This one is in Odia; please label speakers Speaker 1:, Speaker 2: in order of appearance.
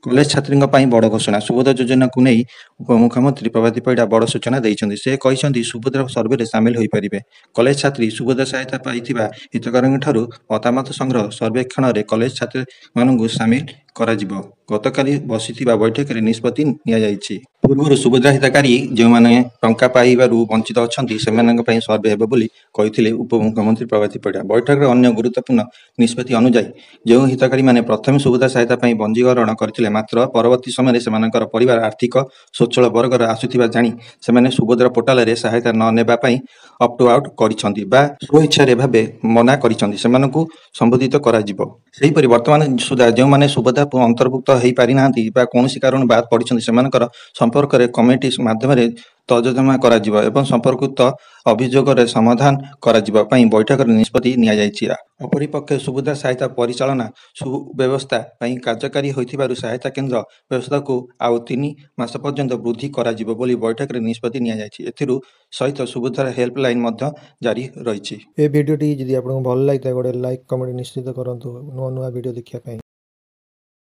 Speaker 1: କଲେଜ ଛାତ୍ରୀଙ୍କ ପାଇଁ ବଡ଼ ଘୋଷଣା। ସୁଭଦ୍ରା ଯୋଜନାକୁ ନେଇ ଉପମୁଖ୍ୟମନ୍ତ୍ରୀ ପ୍ରଭାତୀ ପରିଡ଼ା ବଡ଼ ସୂଚନା ଦେଇଛନ୍ତି। ସେ କହିଛନ୍ତି, ସୁଭଦ୍ରା ସର୍ଭେରେ ସାମିଲ ହୋଇପାରିବେ କଲେଜ ଛାତ୍ରୀ। ସୁଭଦ୍ରା ସହାୟତା ପାଇଥିବା ହିତାଧିକାରୀଙ୍କଠାରୁ ମତାମତ ସଂଗ୍ରହ ସର୍ବେକ୍ଷଣରେ କଲେଜ ଛାତ୍ରୀମାନଙ୍କୁ ସାମିଲ କରାଯିବ। ଗତକାଲି ବସିଥିବା ବୈଠକରେ ନିଷ୍ପତ୍ତି ନିଆଯାଇଛି। ପୂର୍ବରୁ ସୁଭଦ୍ରା ହିତାଧିକାରୀ ଯେଉଁମାନେ ଟଙ୍କା ପାଇବାରୁ ବଞ୍ଚିତ ଅଛନ୍ତି, ସେମାନଙ୍କ ପାଇଁ ସର୍ଭେ ହେବ ବୋଲି କହିଥିଲେ ଉପମୁଖ୍ୟମନ୍ତ୍ରୀ ପ୍ରଭାତୀ ପରିଡ଼ା। ବୈଠକରେ ଅନ୍ୟ ଗୁରୁତ୍ୱପୂର୍ଣ୍ଣ ନିଷ୍ପତ୍ତି ଅନୁଯାୟୀ, ଯେଉଁ ହିତାଧିକାରୀମାନେ ପ୍ରଥମେ ସୁଭଦ୍ରା ସହାୟତା ପାଇଁ ପଞ୍ଜୀକରଣ କରିଥିଲେ, ମାତ୍ର ପରବର୍ତ୍ତୀ ସମୟରେ ସେମାନଙ୍କର ପରିବାର ଆର୍ଥିକ ସ୍ୱଚ୍ଛଳ ବର୍ଗର ଆସୁଥିବା ଜାଣି ସେମାନେ ସୁଭଦ୍ରା ପୋର୍ଟାଲରେ ସହାୟତା ନ ନେବା ପାଇଁ ଅପ୍ଟ ଆଉଟ୍ କରିଛନ୍ତି ବା ସ୍ୱଇଚ୍ଛାରେ ଭାବେ ମନା କରିଛନ୍ତି, ସେମାନଙ୍କୁ ସମ୍ବୋଧିତ କରାଯିବ। ସେହିପରି ବର୍ତ୍ତମାନ ସୁଦ୍ଧା ଯେଉଁମାନେ ସୁଭଦ୍ରା ଅନ୍ତର୍ଭୁକ୍ତ ହୋଇପାରିନାହାନ୍ତି ବା କୌଣସି କାରଣରୁ ବାଦ୍ ପଡ଼ିଛନ୍ତି, ସେମାନଙ୍କର ସମ୍ପର୍କରେ କମିଟି ମାଧ୍ୟମରେ ତର୍ଜମା କରାଯିବ ଏବଂ ସମ୍ପର୍କିତ ଅଭିଯୋଗର ସମାଧାନ କରାଯିବା ପାଇଁ ବୈଠକରେ ନିଷ୍ପତ୍ତି ନିଆଯାଇଛି। ଅପରପକ୍ଷେ ସୁଭଦ୍ରା ସହାୟତା ପରିଚାଳନା ସୁବ୍ୟବସ୍ଥା ପାଇଁ କାର୍ଯ୍ୟକାରୀ ହୋଇଥିବାରୁ ସହାୟତା କେନ୍ଦ୍ର ବ୍ୟବସ୍ଥାକୁ ଆଉ 3 ମାସ ପର୍ଯ୍ୟନ୍ତ ବୃଦ୍ଧି କରାଯିବ ବୋଲି ବୈଠକରେ ନିଷ୍ପତ୍ତି ନିଆଯାଇଛି। ଏଥିରୁ ସହିତ ସୁଭଦ୍ରା ହେଲ୍ପଲାଇନ ମଧ୍ୟ ଜାରି ରହିଛି।
Speaker 2: ଏ ଭିଡ଼ିଓଟି ଯଦି ଆପଣଙ୍କୁ ଭଲ ଲାଗିଥାଏ, ଗୋଟେ ଲାଇକ୍, କମେଣ୍ଟ ନିଶ୍ଚିତ କରନ୍ତୁ ନୂଆ ନୂଆ ଭିଡ଼ିଓ ଦେଖିବା ପାଇଁ।